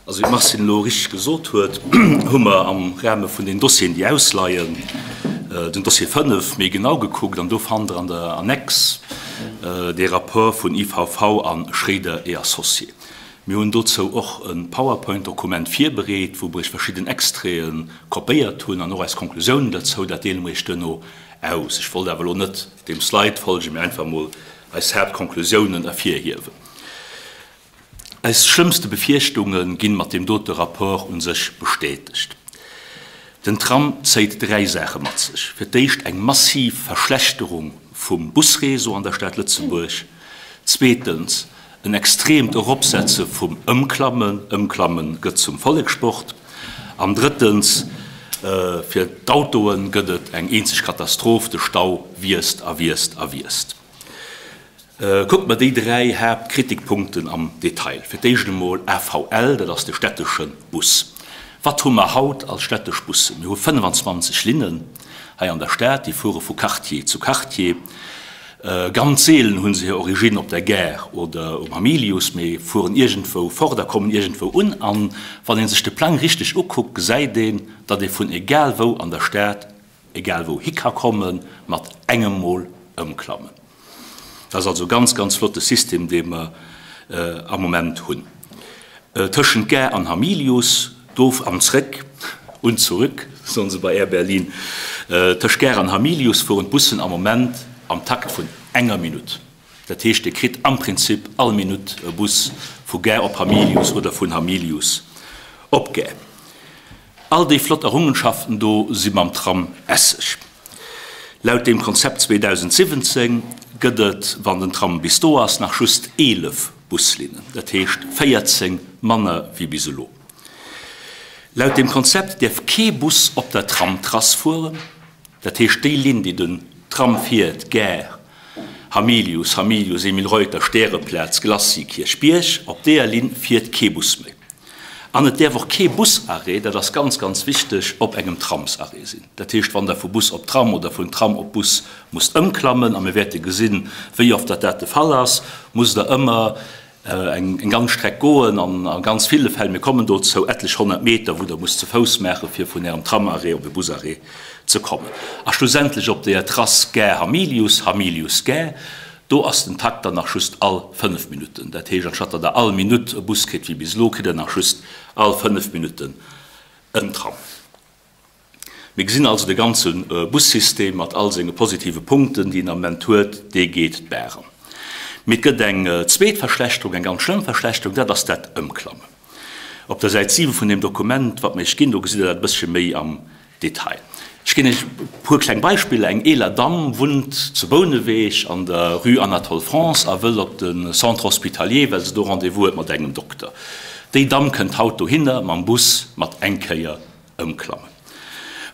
Also wéi d'Martine elo richteg gesot huet, hu mer am Rahme vun den Dossieren, déi ausleien, den Dossier 5 méi genau gekuckt an do fannt Der an der Annex dee Rapport vun IVV a Schréider et Associés. Mir hunn dozou och e PowerPoint-Dokument virbereet, wou mer Iech verschidden Extraite kopéiert hunn an och eis Konklusiounen dozou. Dat deele mer Iech duerno aus. Ech wollt awer elo net deem Slide folgen, mee einfach emol eis Haaptkonklusiounen ervirhiewen. Eis schlëmmste Befierchtunge ginn mat deem dote Rapport u sech bestätegt. Den Tram zéit dräi Saache mat sech, Fir d'éischt eng massiv Verschlechterung vum Busréseau an der Stad Lëtzebuerg, zweetens en extreemt Eropsetze vum Ëmklammen, Ëmklamme gëtt zum Vollekssport, an drëttens, fir d'Autoe gëtt et eng eenzeg Katastroph, de Stau wiisst a wiisst a wiisst. Kucke mer déi dräi Haaptkritikpunkten am Detail. Fir d'éischt emol AVL, dat ass de stättesche Bus. Wat hu mer haut als stättesch Bussen? Mir hu 25 Linnen hei an der Stad, déi fuere vu Quartier zu Quartier. Ganz seelen hu se hir Origine op der Gare oder um Hamilius, mee fueren iergendwou fort a kommen iergendwou un. A wann ee sech de Plang richteg ukuckt, gesäit een, datt ee vun egal wou an der Stad egal wou hi ka kommen, mat engem Mol ëmklammen. Dat ass also e ganz, ganz flotte System, dee mer am Moment hunn. Tëschent Gare an Hamilius, do an zréck, und zurück, soen se bei Air Berlin, tëscht Gare an Hamilius fueren d'Bussen am Moment am Takt vun enger Minutt. Dat heescht, Dir kritt am Prinzip all Minutt e Bus vu Gare op Hamilius oder vun Hamilius op Gare. All déi flott Errungenschaften do si mam Tram Esseg. Laut deem Konzept 2017 gëtt et, wann den Tram bis do ass, nach just 11 Buslinnen, dat heescht 14 manner wéi bis elo. Laut deem Konzept däerf kee Bus op der Tramtrass fueren, dat heescht déi Linn, déi den Tram fiert, Gare, Hamilius, Hamilius, Emile Reuter, Stäreplaz, Glacis, Kierchbierg, op deeër Linn fiert kee Bus méi. An et däerf och kee Busarrêt, dat ass ganz, ganz wichteg, op engem Tramsarrêt sinn. Dat heescht, wann Der vu Bus op Tram oder vun Tram op Bus musst ëmklammen, a mir wäerte gesinn, wéi oft datt dat de Fall ass, musst Der ëmmer eng ganz Streck goen an a ganz ville Fäll, mir kommen dozou, etlech 100 Meter, wou Der musst ze Fouss maachen, fir vun Ärem Tramarrêt op e Busarrêt ze kommen. A schlussendlech op der Trass Gare Hamilius, Hamilius Gare, Do ass den Takt dann nach just all 5 Minutten. Dat heescht, anstatt datt Der all Minutt e Bus kritt wéi bis elo, kritt Der nach just all 5 Minutten en Tram. Mir gesinn also, de ganze Bussystem mat all senge positive Punkten, déi en am Moment huet, dee geet d'Baach an. Mee et gëtt eng zweet Verschlechterung, eng ganz schlëmm Verschlechterung, dat ass dat Ëmklammen. Op der Säit 7 vun deem Dokument, wat mer Iech ginn, do gesitt Der dat e bëssche méi am Detail. Ech ginn Iech e puer kleng Beispiller, Eng eeler Damm wunnt zu Bouneweg an der Rue Anatole France a wëll op de Centre hospitalier, well se do Rendez-vous huet mat engem Dokter. Déi Damm kënnt haut dohinner mam Bus mat eng Kéier ëmklammen.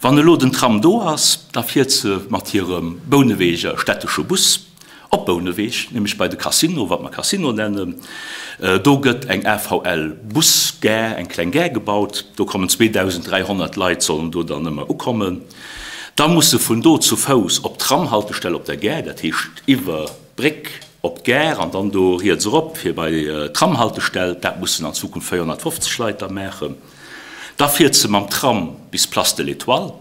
Wann elo den Tram do ass, da fiert se mat hirem Bouneweger stättesche Bus. Op Bouneweg, nämlech bei de Casino, wat mer Casino nennen, do gëtt eng AVL-Bus-Gare, eng kleng Gare gebaut. Do kommen 2.300 Leit, sollen do dann ëmmer ukommen. Da muss se vun do zu Fouss op d'Tramhaltestell op der Gare, dat heescht iwwer d'Bréck op d'Gare an dann do riets erop fir bei d'Tramhaltestell. Dat mussen an Zukunft 450 Leit da maachen. Da fiert se mam Tram bis Place de l'Étoile.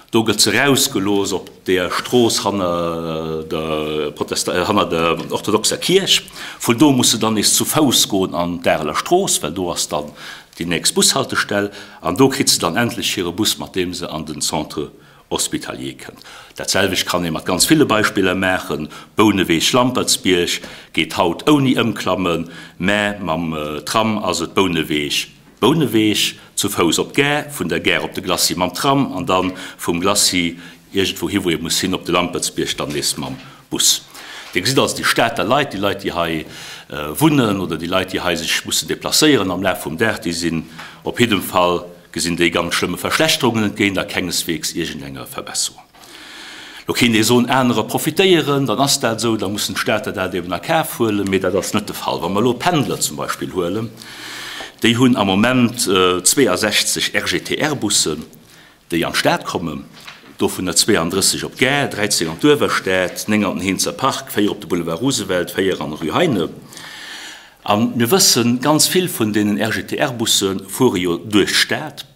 Do gëtt se erausgelooss op der Strooss hanner der Protesta-, hanner der orthodoxer Kierch. Vun do muss se dann nees zu Fouss goen an d'Areler Strooss, well do ass dann déi nächst Bushaltestell. An do kritt se dann endlech hire Bus, mat deem se an den Centre hospitalier kënnt. Dat selwecht kann ee mat ganz ville Beispiller maachen. Bouneweg, Lampertsbierg geet haut ouni Ëmklammen, mä mam Tram ass et Bouneweg, Bouneweg, zu Fouss op d'Gare, vun der Gare op de Glacis mam Tram an dann vum Glacis iergendwou hi wou ee muss hin, op de Lampertsbierg, dann nees mam Bus. Dir gesitt also, déi Stater Leit, déi Leit déi hei wunnen oder déi Leit déi hei sech mussen deplacéieren am Laf vum Dag, déi sinn op jiddem Fall, gesinn déi ganz schlëmme Verschlechterungen entgéint a kengesweegs iergendenger Verbesserung. Lo kéint ee soen, anerer profitéieren, dann ass dat esou, da mussen d'Stater dat eben a Kaf huelen, mee dat ass net de Fall. Wa mer elo d'Pendler zum Beispill huelen, déi hunn am Moment 62 RGTR-Bussen, déi an d'Stad kommen, dovunner 32 op d'Gare, 13 an d'Uewerstad, 9 an den Heenzer Park, 4 op de Boulevard Roosevelt, 4 an d'Rue Heine. A mir wëssen, ganz vill vun deenen RGTR-Busse fuere jo duerch d'Stad,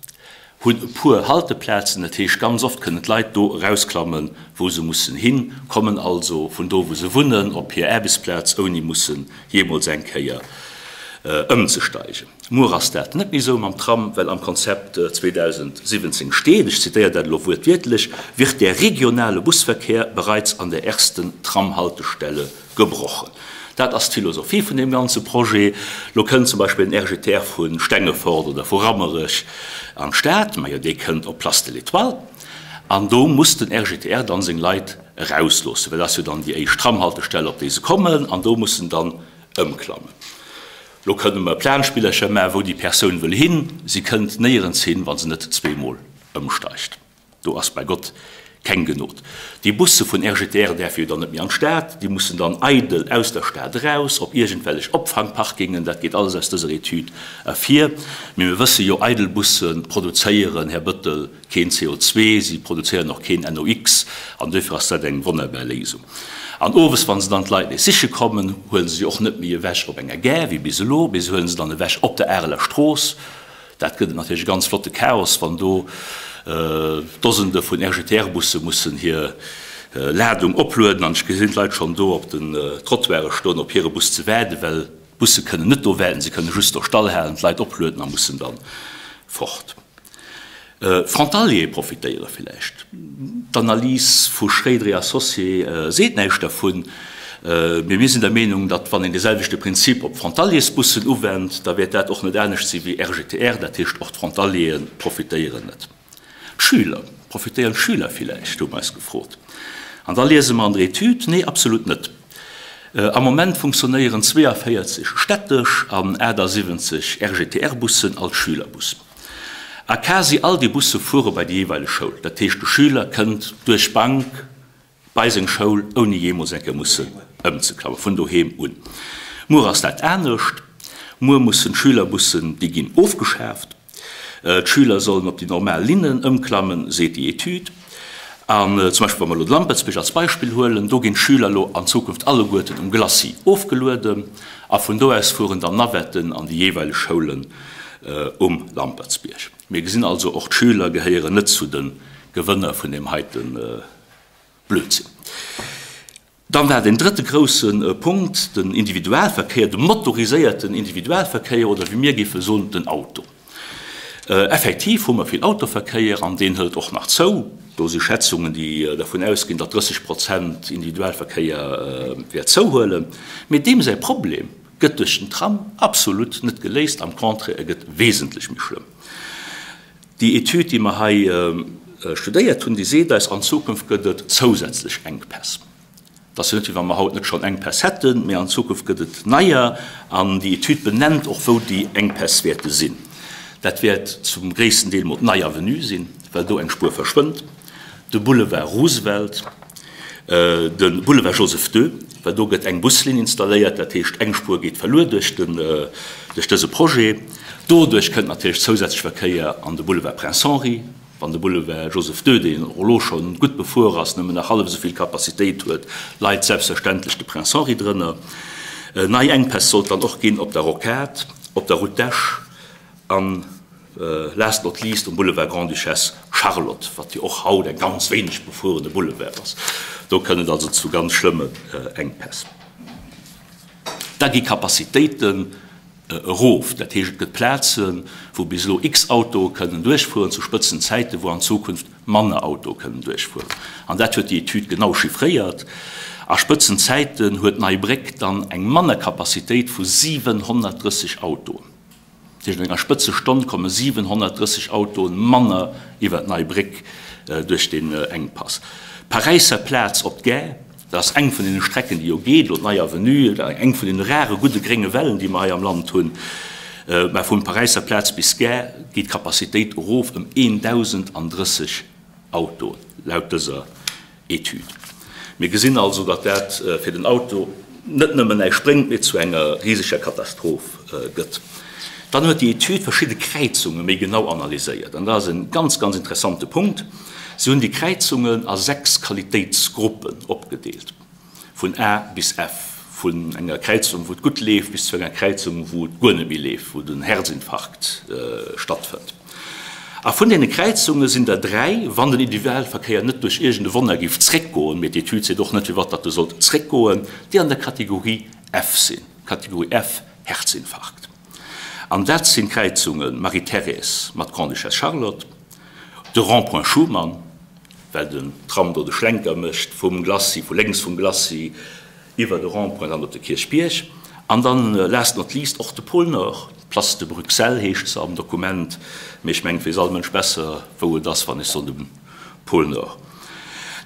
hunn e puer Halteplazen, dat heescht, ganz oft kënnen d'Leit do erausklammen, wou se mussen hin, kommen also vun do, wou se wunnen, op hir Aarbechtsplaz, ouni mussen jeemools eng Kéier ëmzesteigen. Muer ass dat net méi esou mam Tram, well am Konzept 2017 steet, ech zitéieren dat elo wuertwiertlech, wird der regionale Busverkehr bereits an der ersten Tramhaltestelle gebrochen. Dat ass d'Philosophie vun deem ganze Projet. Lo kënnt zum Beispill den RGTR vu Stengefort oder vu Rammerech an d'Stad, majo dee kënnt op d'Place de l'Étoile an do muss den RGTR dann seng Leit erausloossen, well dat ass jo dann déi éischt Tramhaltestelle op déi se kommen an do muss en dann ëmklammen. Lo kënne mer Planspillercher maachen, wou déi Persoun wëll hin. Si kënnt néierens hin, wa se net zweemol ëmsteigt. Do ass bei Gott keng Genod. Déi Busse vun RGTR däerfe jo dann net méi an d'Stad, déi mussen dann eidel aus der Stad eraus op iergendwellech Opfangparkingen. Dat geet alles aus dëser Etüd ervir. Mee mir wësse jo, eidel Busse produzéieren, Här Bëttel, keen CO2, si produzéieren och keen NOx an duerfir ass dat eng wonnerbar Léisung. An owes, wa se dann d'Leit nees siche kommen, huele se si och net méi ewech op enger Gare wéi bis elo, mee se huele se dann ewech op der Areler Strooss. Dat gëtt natierlech e ganz flotte Chaos, wann do Dosende vun RGTR-Busse mussen hir Ladung oplueden an ech gesinn d'Leit schonn do op den Trottoiren stoen, op hire Bus ze waarden, well d'Busse kënnen net do waarden, se kënne just do stallhalen, d'Leit oplueden a mussen dann fort. Frontaliere profitéiere villäicht. D'Analys vu Schréider et Associés seet näischt dervun, mee mir sinn der Meenung, datt wann een dee selwechte Prinzip op d'Frontaliersbussen uwennt, da wäert dat och net anescht si wéi RGTR, dat heescht och d'Frontaliere profitéieren net. D'Schüler, profitéieren d'Schüler villäicht, hu mer eis gefrot. An da liese mer an der Etüd, nee, absolut net. Am Moment funktionéieren 42 städtesch an 78 RGTR-Bussen als Schülerbus. A quasi all déi Busse fuere bei déi jeeweileg Schoul. Dat heescht, de Schüler kënnt duerch d'Bank bei seng Schoul, ouni jeemools eng Kéier mussen ëmzeklammen, vun doheem un. Muer ass dat anescht. Muer mussen d'Schülerbussen, déi ginn ofgeschaaft. D'Schüler sollen op déi normal Linnen ëmklammen, seet déi Etüd. An zum Beispill, wa mer elo de Lampertsbierg als Beispill huelen, do ginn d'Schüler elo an Zukunft alleguerten um Glacis ofgelueden a vun do aus fueren dann Navetten an déi jeeweileg Schoulen um Lampertsbierg. Mir gesinn also, och d'Schüler gehéieren net zu de Gewënner vun deem heite Blödsinn. Dann war deen drëtte grousse Punkt den Individualverkéier, de motoriséierten Individualverkéier oder wéi mir géife soen, den Auto. Effektiv hu mer vill Autoverkéier an deen hëlt och nach zou. Do si Schätzungen, déi dervun ausginn, datt 30 Prozent Individualverkéier wäert zouhuelen. Mee deem säi Problem gëtt duerch den Tram absolut net geléist, am Contraire, e gëtt wesentlech méi schlëmm. Déi Etüd, déi mer hei studéiert hunn, déi seet eis, an Zukunft gëtt et zousätzlech Enkpäss. Et ass jo net, wéi wa mer haut net schonn Enkpäss hätten, mee an Zukunft gëtt et neier. An déi Etüd benennt och, wou déi Enkpäss wäerte sinn. Dat wäert zum gréissten Deel mol d'Nei Avenue sinn, well do eng Spuer verschwënnt, de Boulevard Roosevelt, de Boulevard Joseph ii, well do gëtt eng Buslinn installéiert, dat heescht eng Spuer geet verluer duerch den, duerch dëse Projet. Doduerch kënnt natierlech zousätzlech Verkéier an de Boulevard Prince Henri, wann de Boulevard Joseph ii, deen och elo scho gutt befuer ass, nëmmen nach hallef esou vill Capacitéit huet, leit selbstverständlech de Prince Henri drënner. Nei Enkpäss sollt dann och ginn op der Rocade, op der Route d'Esch an, last not least, um Boulevard Grande-Duchesse Charlotte, wat jo och haut eng ganz wéineg befuerene Boulevard ass. Do kënnt et also zu ganz schlëmmen Enkpäss. Da gi Capacitéiten erof, dat heescht et gëtt Plazen, wou bis elo x Autoe kënnen duerchfueren zu Spëtzenzäiten, wou an Zukunft manner Autoe kënnen duerchfueren. An dat huet déi Etüd genau chiffréiert. A Spëtzenzäiten huet d'Nei Bréck dann eng manner Capacitéit vu 730 Autoen. Dat heescht, an enger Spëtzestonn komme 730 Autoen manner iwwer d'Nei Bréck duerch deen Enkpass. D'Paräisser Plaz op d'Gare, dat ass eng vun deene Strecken, déi jo geet, elo d'Nei Avenue, eng vun deene rare gudde grénge Wellen, déi mer hei am Land hunn. Mä vun Paräisser Plaz bis Gare geet d'Capacitéit erof ëm 1.030 Autoen, laut dëser Etüd. Mir gesinn also, datt dat fir den Auto net nëmmen näischt bréngt, mee zu enger riseger Katastroph gëtt. Dann huet déi Etüd verschidde Kräizunge méi genau analyséiert. An dat ass e ganz, ganz interessante Punkt. Si hunn déi Kräizungen a 6 Qualitéitsgruppen opgedeelt, vun A bis F. Vun enger Kräizung, wou et gutt leeft, bis zu enger Kräizung, wou et guer net méi leeft, wou den Herzinfarkt stattfënnt. A vun deene Kräizunge sinn der 3, wann den Individualverkéier net duerch iergend e Wonner géif zréckgoen, mee d'Etüd seet och net, firwat datt e sollt zréckgoen, déi an der Kategorie F sinn, Kategorie F, Herzinfarkt. An dat sinn d'Kräizunge Marie-Thérèse mat Grande-Duchesse Charlotte, de Rond-point Schuman, well den Tram do de Schlenker mécht vum Glacis, vu lénks vum Glacis iwwer de Rond-point dann op de Kierchbierg an dann last not least och de Pôle Nord, d'Place de Bruxelles heescht se am Dokument, mee ech mengen et weess all Mënsch besser wou et ass wann ech soen de Pôle Nord.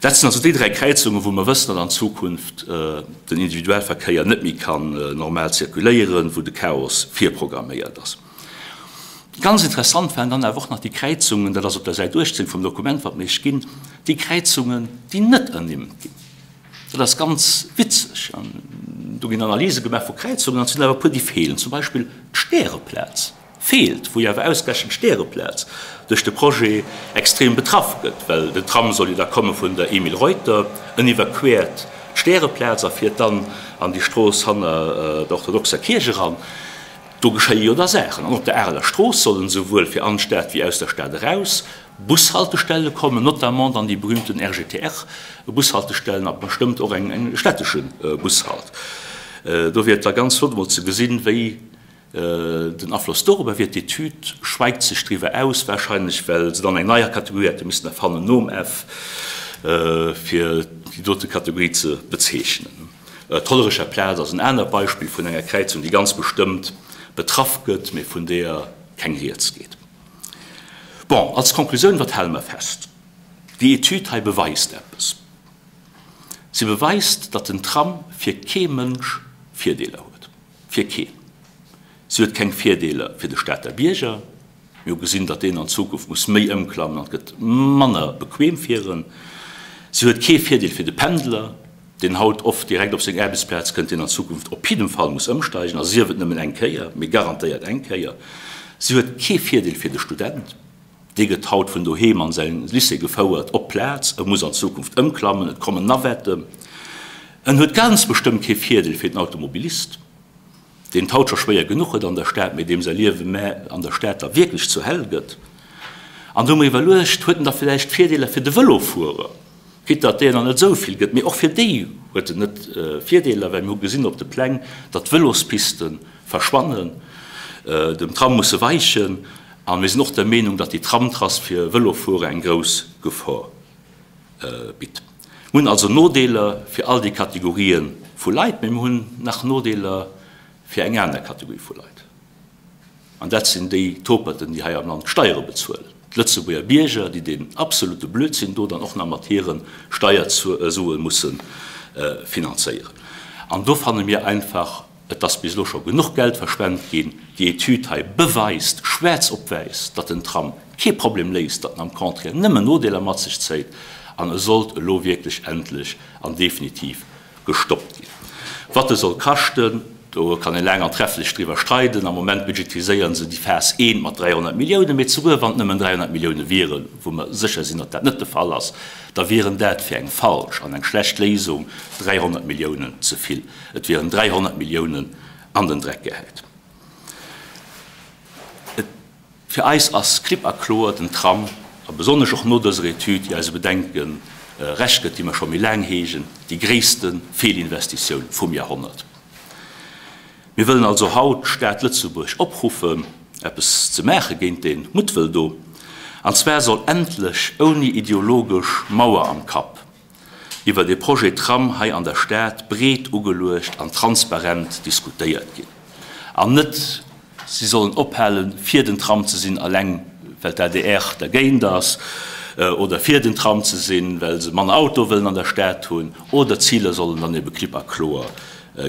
Dat sinn also déi 3 Kräizungen wou mer wëssen, datt an Zukunft den Individualverkéier net méi kann normal zirkuléieren, wou de Chaos virprogramméiert ass. Ganz interessant waren dann awer och nach déi Kräizungen, dat ass op der Säit 18 vum Dokument wat mir iech ginn, déi Kräizungen déi net ernimmt ginn. Dat ass ganz witzeg. An do ginn Analyse gemaach vu Kräizungen an et sinn awer e puer, déi feelen. Zum Beispill d'Stäreplaz feelt, wou jo awer ausgerechent d'Stäreplaz duerch de Projet extrem betraff gëtt, well den Tram soll jo da komme vun der Emile Reuter, en iwwerquert d'Stäreplaz a fiert dann an déi Strooss hanner der orthodoxer Kierch eran. Do geschéie jo da Saachen. An op der Areler Strooss sollen esouwuel fir an d'Stad wéi aus der Stad eraus Bushaltestelle kommen, notamment dann déi berühmten RGTR-Bushaltestellen a bestëmmt och eng stättesche Bushalt. Do wier et da ganz flott emol ze gesinn, wéi den Afloss dorobber wier. D'Etüd schweigt sech driwwer aus, wahrscheinlech well se dann eng nei Kategorie hätte missen erfannen nom F, fir déi dote Kategorie ze bezeechnen. D'Hollerecher Plaz ass en anert Beispill vun enger Kräizung, déi ganz bestëmmt betraff gëtt, mee vun deeër keng Rieds geet. Bon, als Konklusioun, wat hale mer fest? Déi Etüd hei beweist eppes. Se beweist, datt den Tram fir kee Mënsch Virdeeler huet. Fir keen. Se huet keng Virdeeler fir de Stater Bierger. Mir hu gesinn, datt deen an Zukunft muss méi ëmklammen an et gëtt manner bequem fir en. Se huet kee Virdeel fir de Pendler, deen haut oft direkt op seng Aarbechtsplaz kënnt, deen an Zukunft op jiddem Fall muss ëmsteigen, a sief et nëmmen eng Kéier, mee garantéiert eng Kéier. Se huet kee Virdeel fir de Student, dee gëtt haut vun doheem an säi Lycée gefouert op d'Plaz, e muss an Zukunft ëmklammen, et kommen Navetten. En huet ganz bestëmmt kee Virdeel fir den Automobilist. deen et haut scho schwéier genuch huet an der Stad, mee deem säi Liewe mä an der Stad da wierklech zur Häll gëtt. An do hu mer iwwerluecht, huet en da villäicht Virdeeler fir de Vëlofuerer, quitte datt deeër nach net esou vill gëtt, mee och fir déi huet en net Virdeeler, well mir hu gesinn op de Pläng, datt d'Vëlospiste verschwannen, dem Tram musse weichen. A mir sinn och der Meenung, datt déi Tramtrass fir Vëlofuerer eng grouss Gefor bitt. Mir hunn also Nodeeler fir all déi Kategorië vu Leit, mee mir hunn nach Nodeeler fir eng aner Kategorie vu Leit, an dat sinn déi Toperten, déi hei am Land d'Steiere bezuelen, d'Lëtzebuerger Bierger, déi deen absolute Blödsinn do dann och nach mat hire Steiersue musse finanzéieren. An do fanne mir einfach, Et ass bis elo scho genuch Geld verschwent ginn. Déi Etüd hei beweist schwaarz op wäiss, datt den Tram kee Problem léist, datt en am Contraire nëmmen Nodeeler mat sech zéit an e sollt elo wierklech endlech an definitiv gestoppt ginn. Wat e soll kaschten, do kann ee laang an trefflech driwwer streiden. Am Moment budgetiséiere se déi Phas I mat 300 Milliounen, mee souguer wann et nëmmen 300 Millioune wieren, wou mer sécher sinn, datt dat net de Fall ass, da wieren dat fir eng falsch an eng schlecht Léisung 300 Milliounen ze vill. Et wieren 300 Milliounen an den Dreck gehäit. Et, fir eis ass klipp a kloer, den Tram, a besonnesch och no dëser Etüd, déi eise Bedenke Recht gëtt, déi mer scho méi laang heegen, déi gréisste Feelinvestitioun vum Jahrhonnert. Mir wëllen also haut d'Stad Lëtzebuerg opruffen, eppes ze maache géint dee Muttwëll do. An zwar soll endlech ouni ideologesch Mauer am Kapp iwwer dee Projet Tram hei an der Stad breet ugeluecht an transparent diskutéiert ginn. An net, si sollen ophalen, fir den Tram ze sinn, eleng well d'ADR dergéint ass, oder fir den Tram ze sinn, well se manner Auto wëllen an der Stad hunn, oder d'Ziler sollen dann ebe klipp a kloer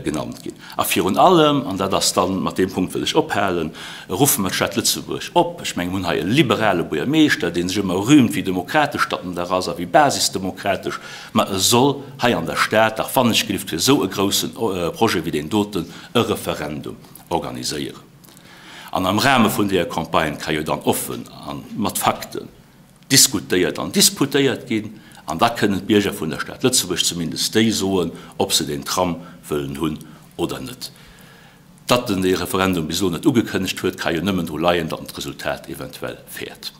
genannt ginn. A virun allem, an dat ass dann, mat deem Punkt wëll ech ophalen, ruffe mer d'Stad Lëtzebuerg op, ech mengen, mir hunn hei e liberale Buergermeeschter, dee sech ëmmer rühmt, wéi demokratesch datt en dach ass a wéi basisdemokratesch, ma e soll hei an der Stad dach wannechgelift fir esou e grousse Projet wéi deen doten e Referendum organiséieren. An am Rahme vun deeër Campagne ka jo dann offen a mat Fakten diskutéiert an disputéiert ginn. An da kënnen d'Bierger vun der Stad Lëtzebuerg, zumindest déi, soen, ob se deen Tram wëllen hunn oder net. Datt en dee Referendum bis elo net ugekënnegt huet, ka jo nëmmen dru leien, datt en d'Resultat eventuell fäert.